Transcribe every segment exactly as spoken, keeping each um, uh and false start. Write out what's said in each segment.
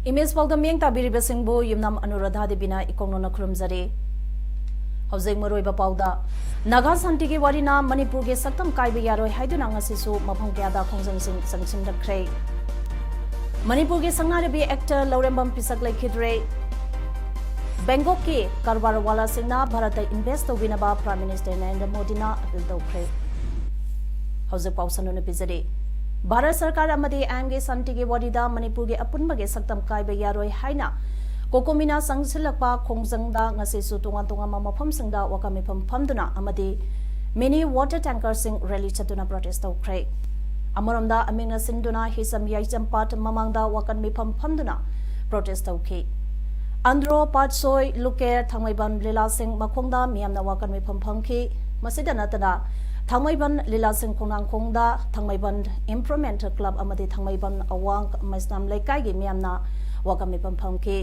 Image ꯄꯥꯎꯗ ꯃꯤꯠꯌꯦꯡ ꯇꯥꯕꯤꯔꯤꯕꯁꯤꯡꯕꯨ ꯌꯨꯝꯅꯥꯝ ꯑꯅꯨꯔꯥꯙꯥ ꯗꯦꯕꯤꯅ ꯏꯀꯣꯛꯅꯅ ꯈꯨꯔꯨꯝꯖꯔꯤ꯫ ꯍꯧꯖꯤꯛ ꯃꯔꯨꯑꯣꯏꯕ ꯄꯥꯎꯗ, ꯅꯥꯒꯥ ꯁꯥꯟꯇꯤꯒꯤ ꯋꯥꯔꯤꯅ ꯃꯅꯤꯄꯨꯔꯒꯤ ꯁꯛꯇꯝ ꯀꯥꯏꯕ ꯌꯥꯔꯣꯏ ꯍꯥꯏꯗꯨꯅ ꯉꯁꯤꯁꯨ ꯃꯐꯝ ꯀꯌꯥꯗ ꯈꯣꯡꯖꯪꯁꯤꯡ ꯆꯪꯁꯤꯟꯂꯛꯈ꯭ꯔꯦ꯫ ꯃꯅꯤꯄꯨꯔꯒꯤ ꯁꯛꯅꯥꯏꯔꯕꯤ actor ꯂꯧꯔꯦꯝꯕꯝ ꯄꯤꯁꯛ ꯂꯩꯈꯤꯗ꯭ꯔꯦ꯫ ꯕꯦꯡꯀꯣꯛꯀꯤ ꯀꯔꯕꯥꯔ ꯋꯥꯂꯥꯁꯤꯡꯅ ꯚꯥꯔꯠꯇ invest ꯇꯧꯕꯤꯅꯕ Prime Minister ꯅꯔꯦꯟꯗ꯭ꯔ ꯃꯣꯗꯤꯅ appeal ꯇꯧꯈ꯭ꯔꯦ꯫ ꯍꯧꯖꯤꯛ ꯄꯥꯎ ꯁꯟꯗꯣꯛꯅ ꯄꯤꯖꯔꯤ꯫ ꯚꯥꯔꯠ ꯁꯔꯀꯥꯔ ꯑꯃꯗꯤ ꯑꯥꯏꯟꯒꯤ ꯁꯥꯟꯇꯤꯒꯤ ꯋꯥꯔꯤꯗ ꯃꯅꯤꯄꯨꯔꯒꯤ ꯑꯄꯨꯟꯕꯒꯤ ꯁꯛꯇꯝ ꯀꯥꯏꯕ ꯌꯥꯔꯣꯏ ꯍꯥꯏꯅ ꯀꯣꯀꯣꯃꯤꯅ ꯆꯪꯁꯤꯜꯂꯛꯄ ꯈꯣꯡꯖꯪꯗ ꯉꯁꯤꯁꯨ ꯇꯣꯉꯥꯟ ꯇꯣꯉꯥꯟꯕ ꯃꯐꯝꯁꯤꯡꯗ ꯋꯥꯀꯠ ꯃꯤꯐꯝ ꯐꯝꯗꯨꯅ ꯑꯃꯗꯤ mini water tankerꯁꯤꯡ rally ꯆꯠꯇꯨꯅ protest ꯇꯧꯈ꯭ꯔꯦ꯫ ꯑꯃꯔꯣꯝꯗ ꯑꯃꯤꯡꯅ ꯁꯤꯟꯗꯨꯅ ꯍꯤꯁꯝ ꯌꯥꯏꯆꯝꯄꯥꯠ ꯃꯃꯥꯡꯗ ꯋꯥꯀꯠ ꯃꯤꯐꯝ ꯐꯝꯗꯨꯅ protest ꯇꯧꯈꯤ꯫ ꯑꯟꯗ꯭ꯔꯣ, ꯄꯥꯠꯁꯣꯏ, ꯂꯨꯀꯦꯔ, ꯊꯥꯡꯃꯩꯕꯟ ꯂꯤꯂꯥꯁꯤꯡ ꯃꯈꯣꯡꯗ ꯃꯤꯌꯥꯝꯅ ꯋꯥꯀꯠ ꯃꯤꯐꯝ ꯐꯝꯈꯤ꯫ ꯃꯁꯤꯗ ꯅꯠꯇꯅ ꯊꯥꯡꯃꯩꯕꯟ ꯂꯤꯂꯥꯁꯤꯡ ꯈꯣꯡꯅꯥꯡꯈꯣꯡꯗ ꯊꯥꯡꯃꯩꯕꯟ Improvement Club ꯑꯃꯗꯤ ꯊꯥꯡꯃꯩꯕꯟ ꯑꯋꯥꯡ ꯃꯩꯁꯅꯥꯝ ꯂꯩꯀꯥꯏꯒꯤ ꯃꯤꯌꯥꯝꯅ ꯋꯥꯀꯠ ꯃꯤꯐꯝ ꯐꯝꯈꯤ꯫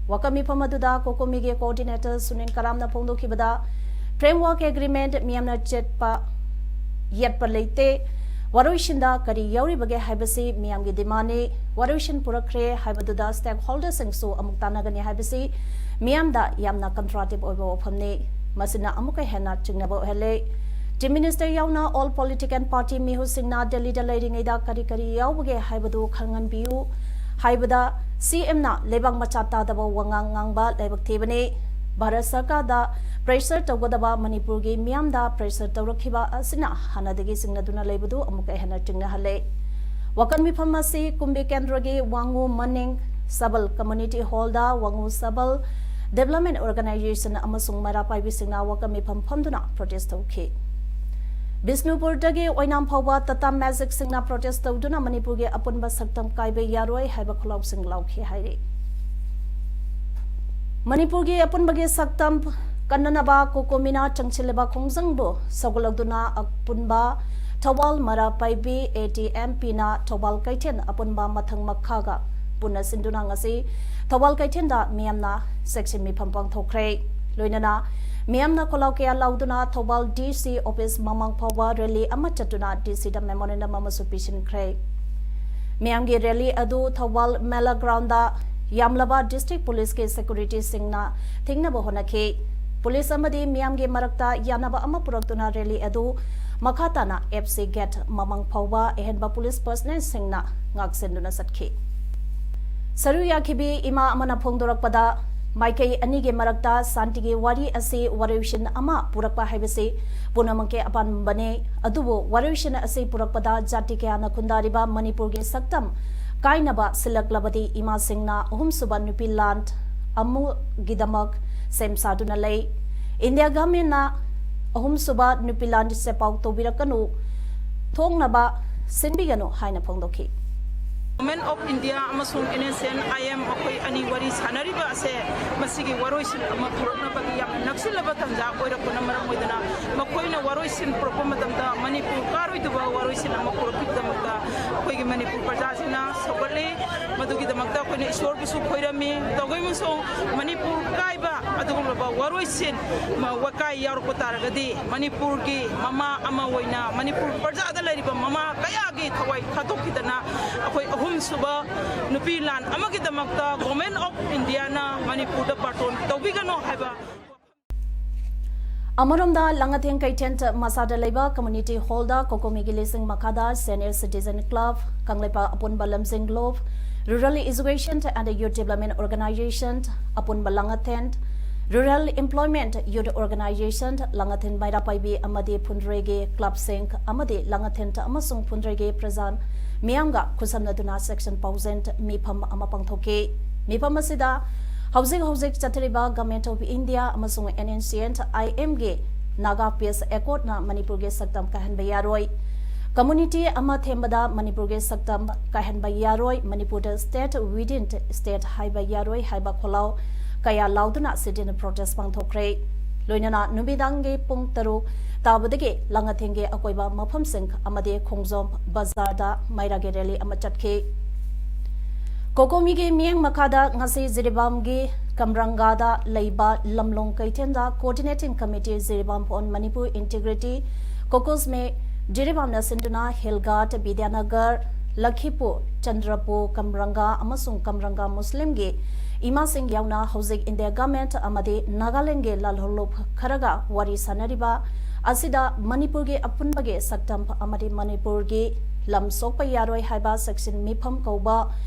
ꯋꯥꯀꯠ ꯃꯤꯐꯝ ꯑꯗꯨꯗ ꯀꯣꯀꯣꯃꯤꯒꯤ coordinator ꯁꯨꯅꯤꯜ ꯀꯔꯥꯝꯅ ꯐꯣꯡꯗꯣꯛꯈꯤꯕꯗ, framework agreement ꯃꯤꯌꯥꯝꯅ ꯆꯦꯠꯄ ꯌꯦꯠꯄ ꯂꯩꯇꯦ꯫ ꯋꯥꯔꯣꯏꯁꯤꯟꯗ ꯀꯔꯤ ꯌꯥꯎꯔꯤꯕꯒꯦ ꯍꯥꯏꯕꯁꯤ ꯃꯤꯌꯥꯝꯒꯤ demandꯅꯤ꯫ ꯋꯥꯔꯣꯏꯁꯤꯟ ꯄꯨꯔꯛꯈ꯭ꯔꯦ ꯍꯥꯏꯕꯗꯨꯗ stakeholderꯁꯤꯡꯁꯨ ꯑꯃꯨꯛ ꯇꯥꯟꯅꯒꯅꯤ ꯍꯥꯏꯕꯁꯤ ꯃꯤꯌꯥꯝꯗ ꯌꯥꯝꯅ contradictory ꯑꯣꯏꯕ ꯋꯥꯐꯝꯅꯤ꯫ ꯃꯁꯤꯅ ꯑꯃꯨꯛꯀ ꯍꯦꯟꯅ ꯆꯤꯡꯅꯕ ꯑꯣꯏꯍꯜꯂꯦ꯫ Chief Minister ꯌꯥꯎꯅ all political party ꯃꯤꯍꯨꯠꯁꯤꯡꯅ ꯗꯦꯜꯂꯤꯗ ꯂꯩꯔꯤꯉꯩꯗ ꯀꯔꯤ ꯀꯔꯤ ꯌꯥꯎꯕꯒꯦ ꯍꯥꯏꯕꯗꯨ ꯈꯪꯍꯟꯕꯤꯌꯨ ꯍꯥꯏꯕꯗ CMꯅ ꯂꯩꯕꯥꯛ ꯃꯆꯥ ꯇꯥꯗꯕ ꯋꯥꯉꯥꯡ ꯉꯥꯡꯕ ꯂꯥꯏꯕꯛ ꯊꯤꯕꯅꯤ꯫ ꯚꯥꯔꯠ ꯁꯔꯀꯥꯔꯗ pressure ꯇꯧꯒꯗꯕ ꯃꯅꯤꯄꯨꯔꯒꯤ ꯃꯤꯌꯥꯝꯗ pressure ꯇꯧꯔꯛꯈꯤꯕ ꯑꯁꯤꯅ ꯍꯥꯟꯅꯗꯒꯤ ꯆꯤꯡꯅꯗꯨꯅ ꯂꯩꯕꯗꯨ ꯑꯃꯨꯛꯀ ꯍꯦꯟꯅ ꯆꯤꯡꯅꯍꯜꯂꯦ꯫ ꯋꯥꯀꯠ ꯃꯤꯐꯝ ꯑꯁꯤ ꯀꯨꯝꯕꯤ ꯀꯦꯟꯗ꯭ꯔꯒꯤ ꯋꯥꯉꯨ ꯃꯅꯤꯡ ꯁꯕꯜ community hallꯗ ꯋꯥꯉꯨ ꯁꯕꯜ development organization ꯑꯃꯁꯨꯡ ꯃꯩꯔꯥ ꯄꯥꯏꯕꯤꯁꯤꯡꯅ ꯋꯥꯀꯠ ꯃꯤꯐꯝ ꯐꯝꯗꯨꯅ protest ꯇꯧꯈꯤ꯫ ꯕꯤꯁꯅꯨꯄꯨꯔꯗꯒꯤ ꯑꯣꯏꯅꯥꯝ ꯐꯥꯎꯕ ꯇꯥꯇꯥ ꯃꯦꯖꯤꯛꯁꯤꯡꯅ ꯄ꯭ꯔꯣꯇꯦꯁ ꯇꯧꯗꯨꯅ ꯃꯅꯤꯄꯨꯔꯒꯤ ꯑꯄꯨꯟꯕ ꯁꯛꯇꯝ ꯀꯥꯏꯕ ꯌꯥꯔꯣꯏ ꯍꯥꯏꯕ ꯈꯣꯜꯂꯥꯎꯁꯤꯡ ꯂꯥꯎꯈꯤ ꯍꯥꯏꯔꯤ꯫ ꯃꯅꯤꯄꯨꯔꯒꯤ ꯑꯄꯨꯟꯕꯒꯤ ꯁꯛꯇꯝ ꯀꯟꯅꯅꯕ ꯀꯣꯀꯣꯃꯤꯅ ꯆꯪꯁꯤꯜꯂꯤꯕ ꯈꯣꯡꯖꯪꯕꯨ ꯁꯧꯒꯠꯂꯛꯇꯨꯅ ꯑꯄꯨꯟꯕ ꯊꯧꯕꯥꯜ ꯃꯔꯥ ꯄꯥꯏꯕꯤ ATMPꯅ ꯊꯧꯕꯥꯜ ꯀꯩꯊꯦꯜ ꯑꯄꯨꯟꯕ ꯃꯊꯪ ꯃꯈꯥꯒ ꯄꯨꯟꯅ ꯁꯤꯟꯗꯨꯅ ꯉꯁꯤ ꯊꯧꯕꯥꯜ ꯀꯩꯊꯦꯜꯗ ꯃꯤꯌꯥꯝꯅ ꯆꯦꯛꯁꯤꯟ ꯃꯤꯐꯝ ꯄꯥꯡꯊꯣꯛꯈ꯭ꯔꯦ꯫ ꯂꯣꯏꯅꯅ ꯃꯤꯌꯥꯝꯅ ꯈꯣꯜꯂꯥꯎ ꯀꯌꯥ ꯂꯥꯎꯗꯨꯅ ꯊꯧꯕꯥꯜ DC office ꯃꯃꯥꯡ ꯐꯥꯎꯕ rally ꯑꯃ ꯆꯠꯇꯨꯅ DCꯗ memorandum ꯑꯃꯁꯨ ꯄꯤꯁꯤꯟꯈ꯭ꯔꯦ꯫ ꯃꯤꯌꯥꯝꯒꯤ rally ꯑꯗꯨ ꯊꯧꯕꯥꯜ ꯃꯦꯂꯥ groundꯗ ꯌꯥꯝꯂꯕ district policeꯀꯤ securityꯁꯤꯡꯅ ꯊꯤꯡꯅꯕ ꯍꯣꯠꯅꯈꯤ꯫ Police ꯑꯃꯗꯤ ꯃꯤꯌꯥꯝꯒꯤ ꯃꯔꯛꯇ ꯌꯥꯅꯕ ꯑꯃ ꯄꯨꯔꯛꯇꯨꯅ rally ꯑꯗꯨ ꯃꯈꯥ ꯇꯥꯅ FC gate ꯃꯃꯥꯡ ꯐꯥꯎꯕ ꯑꯍꯦꯟꯕ police personnelꯁꯤꯡꯅ ꯉꯥꯛꯁꯦꯟꯗꯨꯅ ꯆꯠꯈꯤ꯫ ꯁꯔꯨ ꯌꯥꯈꯤꯕꯤ ꯏꯃꯥ ꯑꯃꯅ ꯐꯣꯡꯗꯣꯔꯛꯄꯗ, ꯃꯥꯏꯀꯩ ꯑꯅꯤꯒꯤ ꯃꯔꯛꯇ ꯁꯥꯟꯇꯤꯒꯤ ꯋꯥꯔꯤ ꯑꯁꯤ ꯋꯥꯔꯣꯏꯁꯤꯟ ꯑꯃ ꯄꯨꯔꯛꯄ ꯍꯥꯏꯕꯁꯤ ꯄꯨꯝꯅꯃꯛꯀꯤ ꯑꯄꯥꯝꯕꯅꯤ꯫ ꯑꯗꯨꯕꯨ ꯋꯥꯔꯣꯏꯁꯤꯟ ꯑꯁꯤ ꯄꯨꯔꯛꯄꯗ ꯖꯥꯇꯤ ꯀꯌꯥꯅ ꯈꯨꯟꯗꯥꯔꯤꯕ ꯃꯅꯤꯄꯨꯔꯒꯤ ꯁꯛꯇꯝ ꯀꯥꯏꯅꯕ ꯁꯤꯜꯂꯛꯂꯕꯗꯤ ꯏꯃꯥꯁꯤꯡꯅ ꯑꯍꯨꯝꯁꯨꯕ ꯅꯨꯄꯤ ꯂꯥꯟ ꯑꯃꯒꯤꯗꯃꯛ ꯁꯦꯝ ꯁꯥꯗꯨꯅ ꯂꯩ꯫ India governmentꯅ ꯑꯍꯨꯝꯁꯨꯕ ꯅꯨꯄꯤ ꯂꯥꯟ ꯆꯦꯄꯥꯎ ꯇꯧꯕꯤꯔꯛꯀꯅꯨ, ꯊꯣꯛꯅꯕ ꯁꯤꯟꯕꯤꯒꯅꯨ ꯍꯥꯏꯅ ꯐꯣꯡꯗꯣꯛꯈꯤ꯫ Government of India ꯑꯃꯁꯨꯡ NSCN-IM ꯃꯈꯣꯏ ꯑꯅꯤ ꯋꯥꯔꯤ ꯁꯥꯟꯅꯔꯤꯕ ꯑꯁꯦ ꯃꯁꯤꯒꯤ ꯋꯥꯔꯣꯏꯁꯤꯟ ꯑꯃ ꯄꯨꯔꯛꯅꯕꯒꯤ ꯌꯥꯝꯅ ꯅꯛꯁꯤꯜꯂꯕ ꯇꯥꯟꯖꯥ ꯑꯣꯏꯔꯛꯄꯅ ꯃꯔꯝ ꯑꯣꯏꯗꯨꯅ ꯃꯈꯣꯏꯅ ꯋꯥꯔꯣꯏꯁꯤꯟ ꯄꯨꯔꯛꯄ ꯃꯇꯝꯗ ꯃꯅꯤꯄꯨꯔ ꯀꯥꯔꯣꯏꯗꯕ ꯋꯥꯔꯣꯏꯁꯤꯟ ꯑꯃ ꯄꯨꯔꯛꯈꯤꯕꯒꯤꯗꯃꯛꯇ ꯑꯩꯈꯣꯏꯒꯤ ꯃꯅꯤꯄꯨꯔ ꯄ꯭ꯔꯖꯥꯁꯤꯡꯅ ꯁꯧꯒꯠꯂꯤ꯫ ꯃꯗꯨꯒꯤꯗꯃꯛꯇ ꯑꯩꯈꯣꯏꯅ ꯏꯁꯣꯔꯕꯨꯁꯨ ꯈꯣꯏꯔꯝꯃꯤ꯫ ꯇꯧꯕꯇꯕꯨ ꯃꯅꯤꯄꯨꯔ ꯀꯥꯏꯕ ꯑꯗꯨꯒꯨꯝꯂꯕ ꯋꯥꯔꯣꯏꯁꯤꯟ ꯃ-, ꯋꯥꯀꯥꯏ ꯌꯥꯎꯔꯛꯄ ꯇꯥꯔꯒꯗꯤ ꯃꯅꯤꯄꯨꯔꯒꯤ ꯃꯃꯥ ꯑꯃ ꯑꯣꯏꯅ ꯃꯅꯤꯄꯨꯔ ꯄ꯭ꯔꯖꯥꯗ ꯂꯩꯔꯤꯕ ꯃꯃꯥ ꯀꯌꯥꯒꯤ ꯊꯋꯥꯏ ꯊꯥꯗꯣꯛꯈꯤꯗꯅ ꯑꯩꯈꯣꯏ ꯑꯍꯨꯝꯁꯨꯕ ꯅꯨꯄꯤ ꯂꯥꯟ ꯑꯃꯒꯤꯗꯃꯛꯇ Government of Indiaꯅ ꯃꯅꯤꯄꯨꯔꯗ ꯄꯥꯔꯇꯣꯟ ꯇꯧꯕꯤꯒꯅꯣ ꯍꯥꯏꯕ ꯑꯃꯔꯣꯝꯗ ꯂꯥꯡꯉꯊꯦꯟ ꯀꯩꯊꯦꯜ ꯃꯆꯥꯗ ꯂꯩꯕ community hallꯗ ꯀꯣꯀꯣꯃꯤꯒꯤ ꯂꯤꯁꯤꯡ ꯃꯈꯥꯗ Senior Citizen Club, ꯀꯪꯂꯩꯄꯥꯛ ꯑꯄꯨꯟꯕ ꯂꯝꯖꯤꯡ group, Rural Education and Youth Development Organization, ꯑꯄꯨꯟꯕ ꯂꯥꯡꯉꯊꯦꯟ, Rural Employment Youth Organization, ꯂꯥꯡꯉꯊꯦꯟ ꯃꯩꯔꯥ ꯄꯥꯏꯕꯤ ꯑꯃꯗꯤ ꯐꯨꯟꯗ꯭ꯔꯩꯒꯤ clubꯁꯤꯡ ꯑꯃꯗꯤ ꯂꯥꯡꯉꯊꯦꯟ ꯑꯃꯁꯨꯡ ꯐꯨꯟꯗ꯭ꯔꯩꯒꯤ ꯄ꯭ꯔꯖꯥ ꯃꯤꯌꯥꯝꯒ ꯈꯨꯠꯁꯝꯅꯗꯨꯅ ꯆꯦꯛꯁꯤꯟ ꯄꯥꯎꯖꯦꯜ ꯃꯤꯐꯝ ꯑꯃ ꯄꯥꯡꯊꯣꯛꯈꯤ꯫ ꯃꯤꯐꯝ ꯑꯁꯤꯗ ꯍꯧꯖꯤꯛ ꯍꯧꯖꯤꯛ ꯆꯠꯊꯔꯤꯕ Government of India ꯑꯃꯁꯨꯡ NSCN-IMꯒꯤ ꯅꯥꯒꯥ ꯄꯤꯁ ꯑꯦꯀꯣꯔꯗꯅ ꯃꯅꯤꯄꯨꯔꯒꯤ ꯁꯛꯇꯝ ꯀꯥꯏꯍꯟꯕ ꯌꯥꯔꯣꯏ꯫ ꯀꯝꯃ꯭ꯌꯨꯅꯤꯇꯤ ꯑꯃ ꯊꯦꯝꯕꯗ ꯃꯅꯤꯄꯨꯔꯒꯤ ꯁꯛꯇꯝ ꯀꯥꯏꯍꯟꯕ ꯌꯥꯔꯣꯏ꯫ ꯃꯅꯤꯄꯨꯔꯗ state within state ꯍꯥꯏꯕ ꯌꯥꯔꯣꯏ ꯍꯥꯏꯕ ꯈꯣꯜꯂꯥꯎ ꯀꯌꯥ ꯂꯥꯎꯗꯨꯅ sit-in protest ꯄꯥꯡꯊꯣꯛꯈ꯭ꯔꯦ꯫ ꯂꯣꯏꯅꯅ ꯅꯨꯃꯤꯗꯥꯡꯒꯤ ꯄꯨꯡ ꯇꯔꯨꯛ ꯇꯥꯕꯗꯒꯤ ꯂꯥꯡꯉꯊꯦꯜꯒꯤ ꯑꯀꯣꯏꯕ ꯃꯐꯝꯁꯤꯡ ꯑꯃꯗꯤ ꯈꯣꯡꯖꯣꯝ ꯕꯖꯥꯔꯗ ꯃꯩꯔꯥꯒꯤ rally ꯑꯃ ꯆꯠꯈꯤ꯫ ꯀꯣꯀꯣꯃꯤꯒꯤ ꯃꯤꯠꯌꯦꯡ ꯃꯈꯥꯗ ꯉꯁꯤ ꯖꯤꯔꯤꯕꯥꯝꯒꯤ ꯀꯝꯔꯪꯒꯥꯗ ꯂꯩꯕ ꯂꯝꯂꯣꯡ ꯀꯩꯊꯦꯜꯗ Coordinating Committee Jiribam for Manipur Integrity, ꯀꯣꯀꯣꯁꯃꯦ ꯖꯤꯔꯤꯕꯥꯝꯅ ꯁꯤꯟꯗꯨꯅ ꯍꯤꯜꯒꯥꯠ, ꯕꯤꯗ꯭ꯌꯥꯅꯒꯔ, ꯂꯈꯤꯄꯨꯔ, ꯆꯟꯗ꯭ꯔꯄꯨꯔ, ꯀꯝꯔꯪꯒꯥ ꯑꯃꯁꯨꯡ ꯀꯝꯔꯪꯒꯥ ꯃꯨꯁꯂꯤꯝꯒꯤ ꯏꯃꯥꯁꯤꯡ ꯌꯥꯎꯅ ꯍꯧꯖꯤꯛ ꯏꯟꯗꯤꯌꯥ ꯒꯚꯔꯟꯃꯦꯟꯠ ꯑꯃꯗꯤ ꯅꯥꯒꯥꯂꯦꯟꯗꯒꯤ ꯂꯥꯜꯍꯧꯂꯨꯞ ꯈꯔꯒ ꯋꯥꯔꯤ ꯁꯥꯅꯔꯤꯕ ꯑꯁꯤꯗ ꯃꯅꯤꯄꯨꯔꯒꯤ ꯑꯄꯨꯟꯕꯒꯤ ꯁꯛꯇꯝ ꯑꯃꯗꯤ ꯃꯅꯤꯄꯨꯔꯒꯤ ꯂꯝ ꯁꯣꯛꯄ ꯌꯥꯔꯣꯏ ꯍꯥꯏꯕ ꯁꯦꯛꯁꯟ ꯃꯤꯐꯝ ꯀꯧꯕ